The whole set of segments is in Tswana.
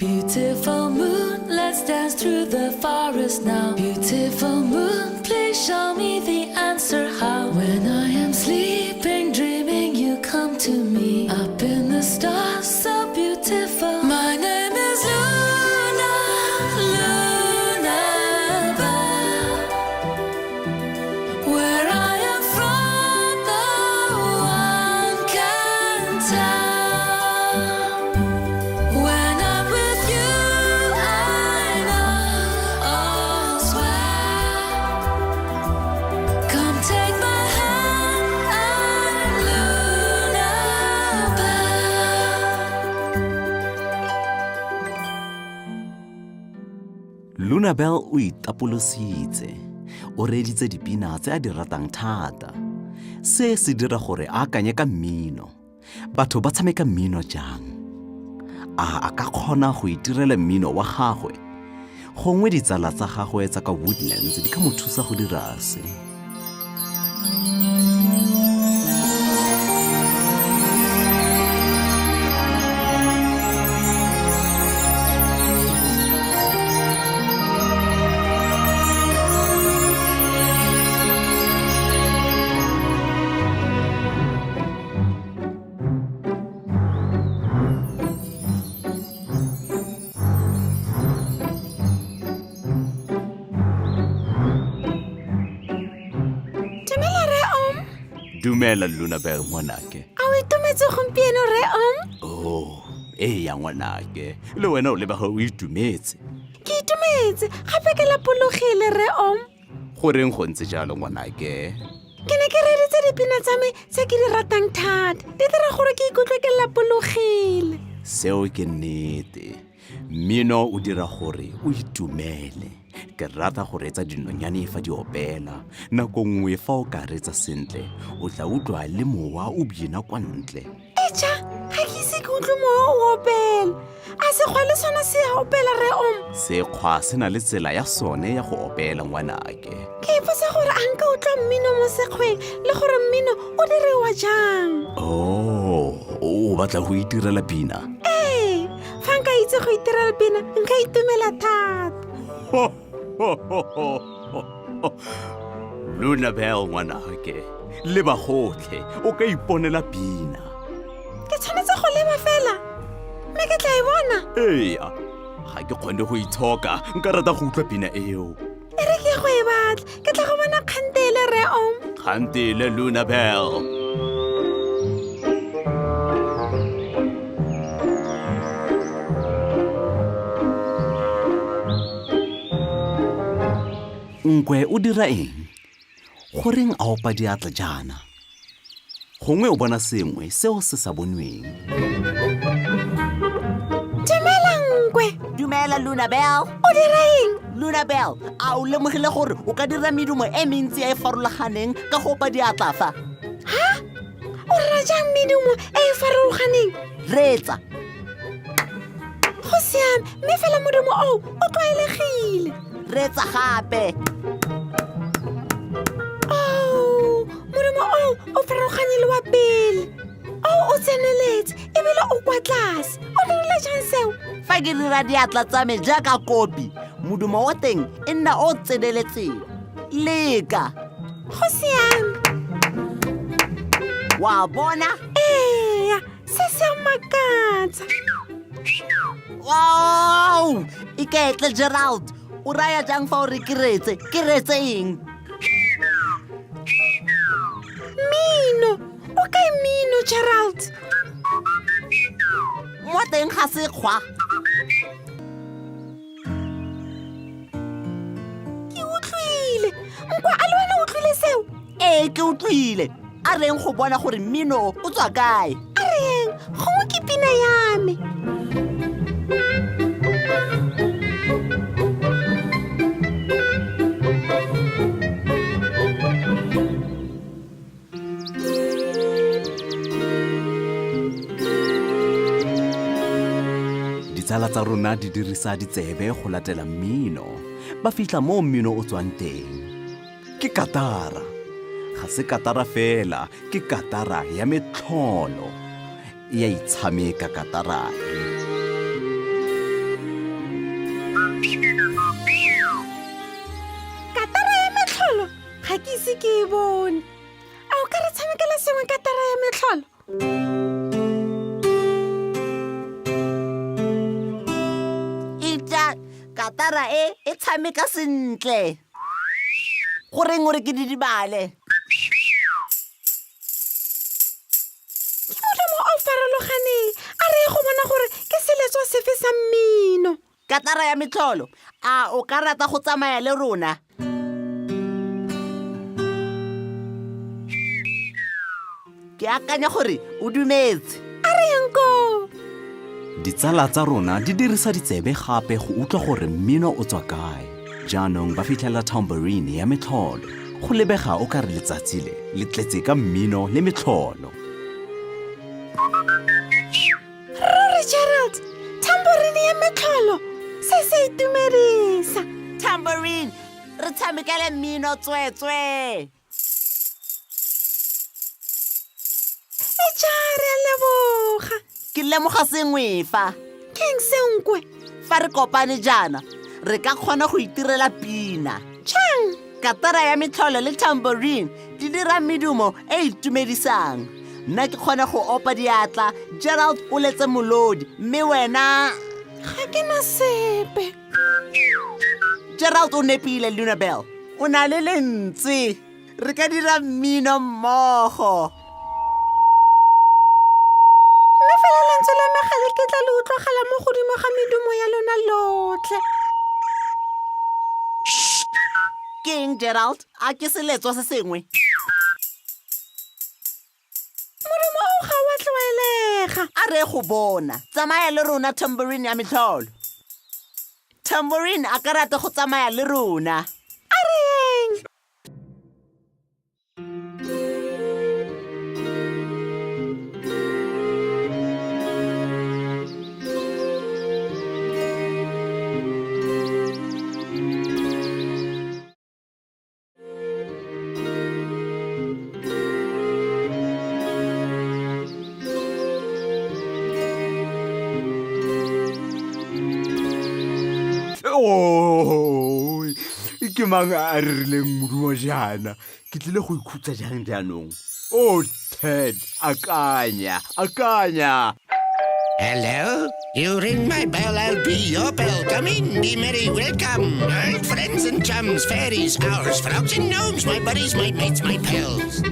Beautiful moon, let's dance through the forest now. Beautiful moon, please show me the answer how. When I am sleeping, dreaming, you come to me. Up in the stars, so beautiful. My name is Luna, Luna Bell. Where I am from, no one can tell. When I'm with you, I know all's well. Come take my hand, I'm Luna Bell. Luna Bell o itapolositse. O reeditse dipina tse a di ratang thata. Se se dira gore a akanye ka mmino. Batho ba tshameka mmino jang? A a ka kgona go itirela mmino wa gagwe? Gongwe ditsala tsa gagwe tsa ka Woodlands di ka mo thusa go dira se. Dumela re om. Dumela Lunabel ngwanake. A o itumetse gompieno re om? Oh, ee ya ngwanake. Le wena o lebega o itumetse. Ke itumetse, gape ke lapologile re om. Goreng go ntse jalo ngwanake? Ke ne ke reeditse dipina tsa me tse ke di ratang thata. Di dira gore ke ikutlwe ke lapologile. Seo ke nnete. Mmino o dira gore o itumele. Ke rata go reetsa dinonyane fa di opela. Nako nngwe fa o ka reetsa sentle, o tla utlwa le mowa o bina kwa ntle. Eja, ga ke ise ke utlwe mowa o opela. A sekgwa le sone se a opela re om? Sekgwa se na le tsela ya sone ya go opela ngwanake. Ke ipotsa gore a nka utlwa mmino mo sekgweng le gore mmino o diriwa jang. Oh, o batla go itirela pina? Ee, fa nka itse go itirela pina nka itumela thata. Luna Bell ngwanake, leba gotlhe o ka iponela pina. Ke tshwanetse go leba fela mme ke tla e bona. Ee, ga ke kgone go itshoka, nka rata go utlwa pina eo. E re ke go e batla, ke tla go bona kgantele re om. Kgantele Luna Bell. Nkwe o dira eng? Goreng a opa diatla jaana? Gongwe o bona sengwe seo se sa bonweng. Dumela Nkwe. Dumela Luna Bell. O dira eng? Luna Bell, a o lemogile gore o ka dira medumo e mentsi e e farologaneng ka go opa diatla fa? Ha? O dira jang medumo e e farologaneng? Reetsa. Go siame, mme fela modumo oo o tlwaelegile. Reetsa gape. Oh, modumo oo o farologanye le wa pele. Oo o tseneletse ebile o kwa tlase. O dirile jang seo? Fa ke dira diatla tsa me jaaka kopi, modumo wa teng e nna o tseneletseng. Leka. Go siame. Wa bona? Ee, se se a makatsa. Wow! Iketle Gerald. O raya jang fa o re ke reetse? Ke reetse eng? Mmino! O kae mmino, Gerald? Mo teng ga sekgwa. Ke utlwile. Nkwa a le wena o utlwile seo? Ee, ke utlwile. A reng go bona gore mmino o tswa kae? A reng gongwe ke pina ya me. Ditsala tsa rona di dirisa ditsebe go latela mmino. Ba fitlha mo mmino o tswang teng. Ke katara. Ga se katara fela, ke katara ya metlholo. E a itshameka katara e. Katara e e tshameka sentle. Goreng o re ke didibale? Ke modumo o farologaneng. A re ye go bona gore ke seletswa sefe sa mmino. Katara ya metlholo, a o ka rata go tsamaya le rona? Ke akanya gore o dumetse. A re yang koo. Ditsala tsa rona di dirisa ditsebe gape go utlwa gore mmino o tswa kae. Jaanong ba fitlhela tambourine ya metlholo. Go lebega o ka re letsatsi le le tletse ka mmino le metlholo. Ruri Gerald, tambourine ya metlholo, se se itumedisa. Tambourine, re tshamekele mmino tsweetswee. Eja, re a leboga. Ke lemoga sengwe fa. Keng se nkwe? Fa re kopane jaana, re ka kgona go itirela pina. Jang? Katara ya metlholo le tambourine di dira medumo e e itumedisang. Nna ke kgona go opa diatla, Gerald o letse molodi, mme wena... Ga ke na sepe. Gerald o nepile, Lunabel. O na le lentswe. Re ka dira mmino mmogo. Mme fela lentswe la me ga le ketla le utlwagala mo godimo ga medumo ya lona lotlhe. Ke eng, Gerald? A ke seletswa se sengwe? Modumo o ga wa tlwaelega. A re go bona. Tsamaya le rona, tambourine ya metlholo. Tambourine a ka rata go tsamaya le rona. A re yeng. Oh, ke mang a re rileng modumo jaana ke tlile go ikhutsa jang jaanong o oh, ted akanya akanya Hello? You ring my bell, I'll be your bell. Come in, be merry, welcome. Old friends and chums, fairies, owls, frogs and gnomes, my buddies, my mates, my pals.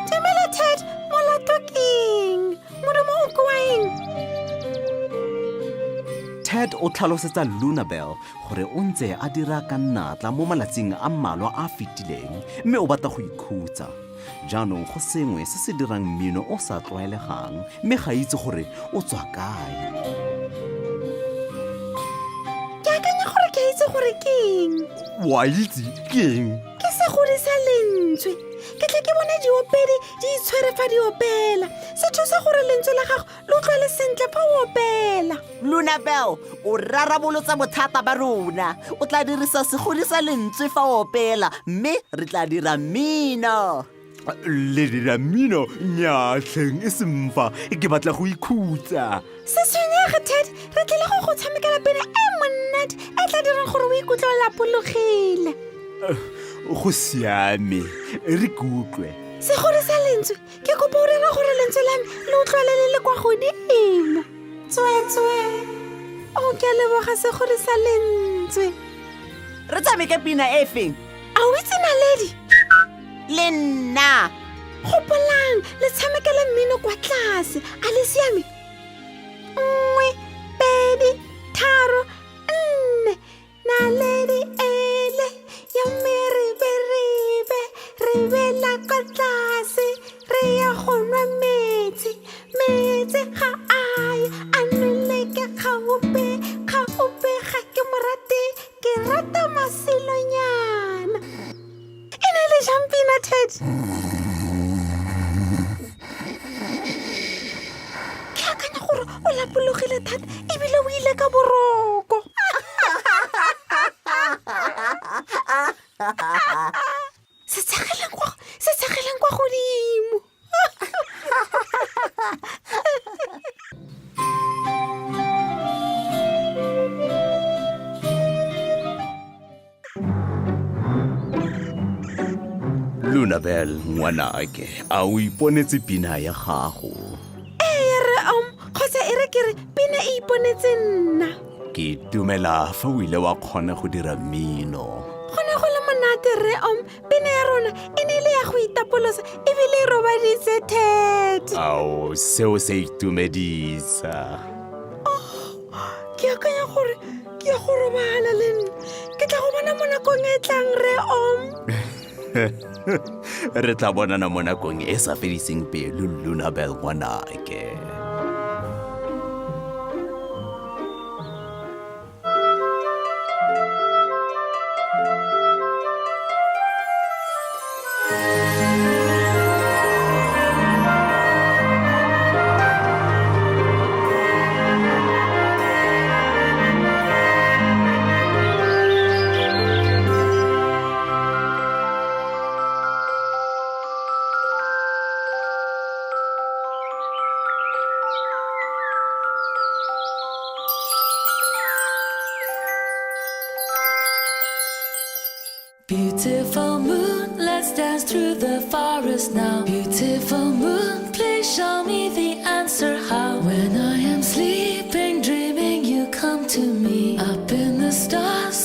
Dumela Ted, molato ke eng? Modumo o ke wa eng? Ted o tlhalosetsa Lunabel gore o ntse a dira ka natla mo malatsing a mmalwa a fetileng mme o batla go ikhutsa. Jaanong go sengwe se se dirang mmino o sa tlwaelegang mme ga itse gore o tswa kae. Ke akanya gore ke a itse gore ke eng. Wa itse ke eng? Ke segodi sa lentswe. Ke tle ke bone diopedi di itshwere fa di opela. Se thusa gore lentswe la gago le utlwale sentle fa o opela. Lunabel o rarabolotsa bothata ba rona. O tla dirisa segodisa lentswe fa o opela mme re tla dira mmino. Le dira mmino? Nyatlheng e semfa ke batla go ikhutsa. Se tshwenyege Ted, re tlile go go tshamekela pina e monate e tla dirang gore o ikutlwe o lapologile. Go siame, re kutlwe. Segodisa lentswe, ke kopa o dira gore lentswe la me le utlwale le le kwa godimo. Tsweetswe. O ke a leboga segodisa lentswe. Re tshameke pina e feng? A o itse naledi? Le nna. Gopolang, le tshamekele mmino kwa tlase. A le siame? 1, 2, 3, 4. Naledi ele ya meriberibe, re bela kwa tlase, re ya go nwa metsi. Metsi ga a ye, a nwele ke kgaope, kgaope ga ke mo rate, ke rata masilonyana. E ne le jang pina, Ted? Ke akanya gore o lapologile thata ebile o ile ka boroko. Se tshegeleng kwa, se tshegeleng kwa godimo. Lunabel ngwanake, a o iponetse pina ya gago? Ee re om, kgotsa e re ke re pina e iponetse nna. Ke itumela fa o ile wa kgona go dira mmino. Go ne go le monate rre om, pina ya rona e ne e le ya go itapolosa ebile e robaditse Ted. Ao, seo se itumedisa. Ke akanya gore ke ya go robala le nna. Ke tla go bona mo nakong e tlang rre om. Re tla bonana mo nakong e sa fediseng pelo Lunabel ngwanake. Beautiful moon, let's dance through the forest now. Beautiful moon, please show me the answer how. When I am sleeping, dreaming, you come to me. Up in the stars.